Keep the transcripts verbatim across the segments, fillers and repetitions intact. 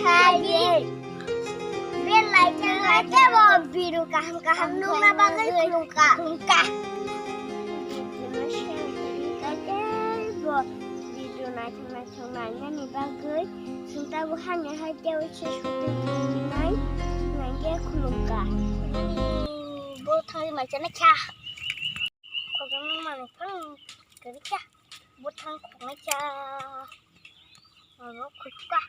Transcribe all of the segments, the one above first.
Khaidi. Bell icon like bo video kaham kaham nukna bagwi khulumkha. Khulumkha. Bo video naithok naithok nainani bagwi sungta bo hani hai tei se shooting khainai nangya khulumkha. Bo thangwi maisa na kha. Khogwng manwi phang kwrwi kha. Bo thang khogwi kha. Oro khukha.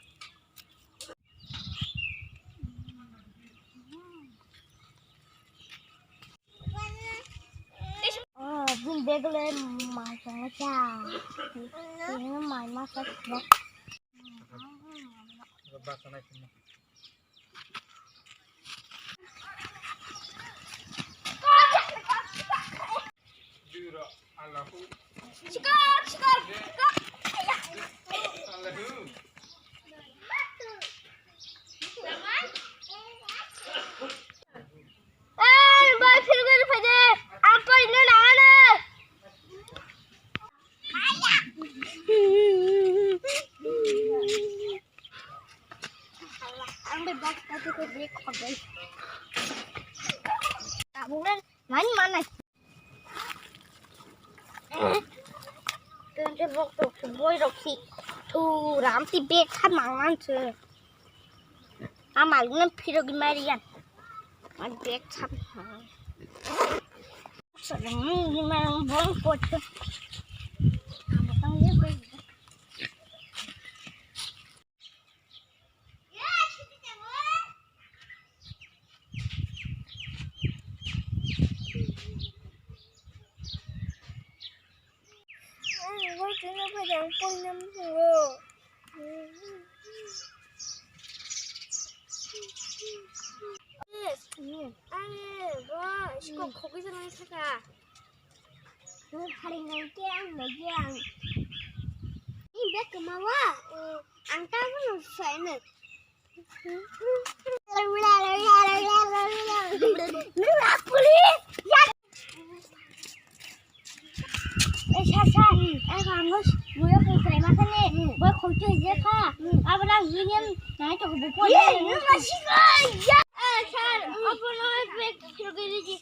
Oh, bini bag le mai tongwi kha. Bini mai masa. Sikok, sikok, sikok. Eh, bai, phirgwi phai de. Ang paino nangano. Ang bai bag pato ko bag khobai. Tabungan mani mana. Tente bok tok boi rok si. Tu ram si bag kha mang man se. Amal nem phirok mari yan. Ang bag kha. Sarang ni mang bong pot. Ang botang ye bag. Yes. Yes. Aye, ba, sikok khogwi janai thaka. Nung pharinai khe ang naiya ang. Ni bag kwmawa? Ang tabukno saino. Nura police! Eh, sir, sir, eh, ang buya kung kre masa ni, buya kung tu je kha, abra union nai to bupo. Eh, sir, abono bag kiro kiri ji.